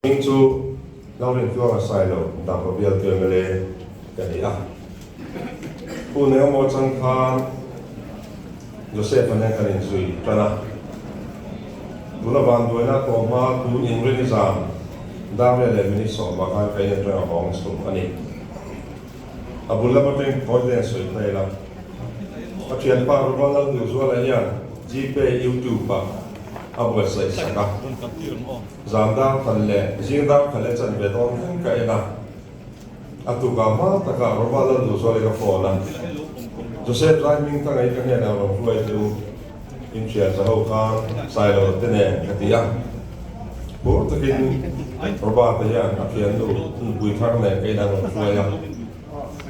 Hming chu Lalrintluanga Sailo Dampa bialtu mla ka ni a. Pu Neomo chang khan Joseph-a nen kan inzui tan a. Tuna vanduaina tawh hma tun inrini zan dar riat leh minute sawmah khan ka in atanga hawng chho a ni. A bul lam atangin thawi te an sawi phei la. A thianpa Rumal Lalduhzuala hian Gpay YouTube-ah a buatsaih sak a. Zan dar khat leh zing dar khat leh chanve dawn thleng ka en a. A tukah hma takah Rumal Lalduhzuala ka phone a. Joseph Zaihming ka ngaih ka hnenah rawn hruai teh u. Inhriat za ho khan Sailo te nen ka ti a, phur takin Robert-a hian a thiannu nupui thar nen ka inang rawn hruai a,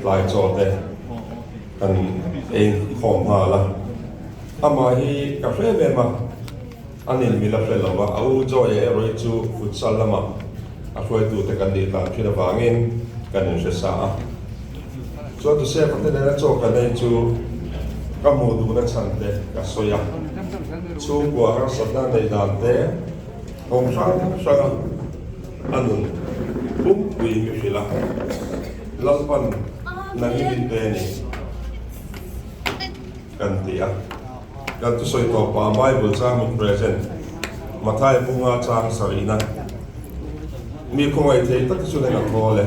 tlai chaw te kan ei khawm nghal a. Amah hi ka hre em em a, a nin mil a hre lo a, a u Joy-a erawh hi chu futsal lamah a hruaitute kan nih tlan thin avangin kan inhre sa a. Chuan Joseph-a te nena chaw kan ei chu ka hmuh duhna chhan te ka sawi a, chhungkua harsatna neih dan te kawng hrang hranga a nun pumpui mi hrilh a, Lalpan nang hi min pe a ni kan ti a. Kan thusawi tawpah Bible chang min present, Mathai bunga chang sarihna. Mi khawngaih thei tak chu nen a thawl e,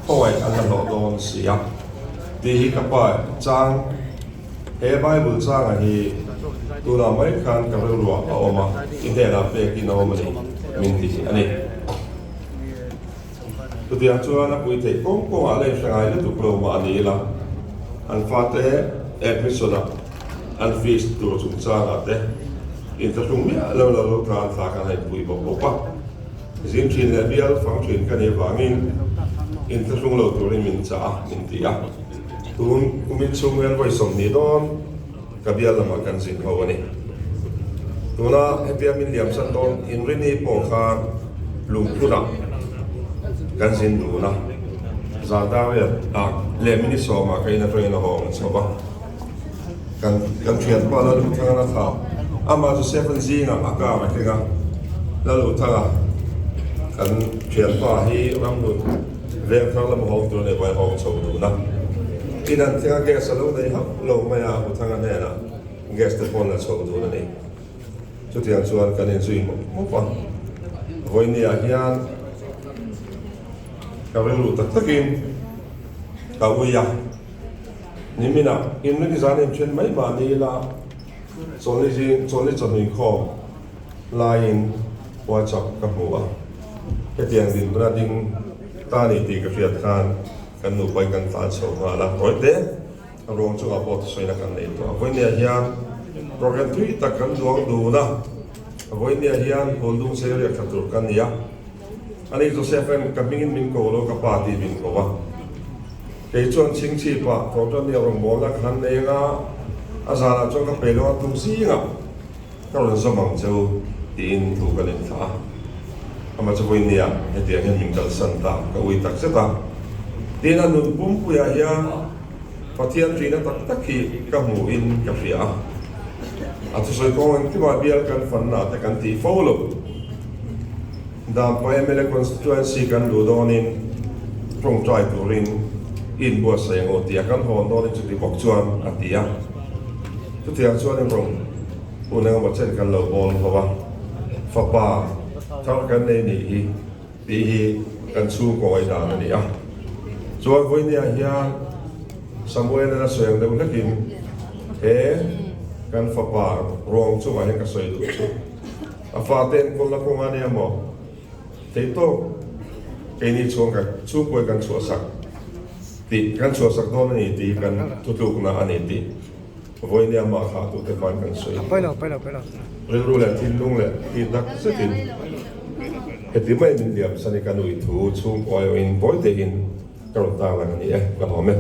khawngaih an la hlawh dawn si a tih hi ka pa chang he Bible changa hi tunah mai khan ka rilruah a awm a, i hnenah pekin a awm a ni min ti a ni. Chutiang chuan a pui theih kawng kawngah la inhre ngai lutuk lo mah a ni ila, an fate admission-a an fees tur chungchangah te inthlahrung miah lo lo lo tlan thla kan han inpui bawk bawk a. Zing thin leh bial fang thin ka nih avangin inthlahrung lo turin min chah a, min ti a. Tun kumin chhung hian vawi 20 dawn ka bial lamah kan zin ho a ni. Tuna hetia min liamsan dawn Inrini pawh khan lungphunah kan zin dun a, zan dar riat ah leh minute sawmah ka in atangin a hawng chho a. Kan kan thianpa Laluthanga a thlah, amah chu Seven zingah a car a keng a, Laluthanga kan thianpa hi ramlut veng thar lama hawng tur a nei vawin hawng chho dun a. In an thleng a gas a lo nei hauh lo mai a, Uthanga hnenah gas te pawh an la chho dun a ni. Chutiang chuan kan inzui mawp mawp a, vawinia hian ka rilru tak takin ka ui a, niminah inrin zan inthen mai mahni ila chawlhni zing chawlhni chawhnu inkhawm laiin WhatsApp ka hmu a, hetiang dinhmuna ding ta ni tih ka hriat khan Kan nupa in kan tlan chho nghal a, Rawite a ruang chungah pawh thusawiina kan nei tawh a. Vawinia hian program tui tak kan duang dun a, vawinia hian Kawldung sei riak tha tur kan ni a. Ani Joseph-a'n ka hmingin min ko lo, ka pa tih min ko a. Kei chuan chhingchhipah Tawtawnia rawngbawlna ka han nei anga, a zanah chuan ka peih lo a, tum zingah Ka rawn zawm ang che u tiin thu kan inthlah a, amah chu vawinia hetiang hian min kalsan ta, ka ui tak zet a. Tin, a nun pumpuiah hian Pathian ṭihna tak tak hi ka hmuhin ka hria a, a thusawi kawng engkimah bial kan fanna te kan tih fo lo. Dampa mla constituency kan luh dawnin tawngtai turin i inbuatsaih ang aw tia kan hawn dawnin chuti bawk chuan a ti a. Chutiang chuan in rawn hun engemaw chen kan lo bawl ho a, fapa thar kan nei nih hi tih hi kan chhungkaw ngaihdan a ni a. Chuan vawinia hian Samuel-an a sawi ang deuh hlekin he kan fapa ruang chungah hian ka sawi duh chu a fate enkawlna kawng a nia maw? Theihtawk keini chuan kan chhungkawi kan chhuahsak tih kan chhuahsak dawn a ni tih kan thutlukna a ni tih vawinia mah thlah tute hmain kan sawi duh a. Rilru leh thinlung leh tih tak zetin heti mai min liamsan i ka nui thu chhungkawi awin vawi tein ka rawn tarlang a ni e, ka lawm e.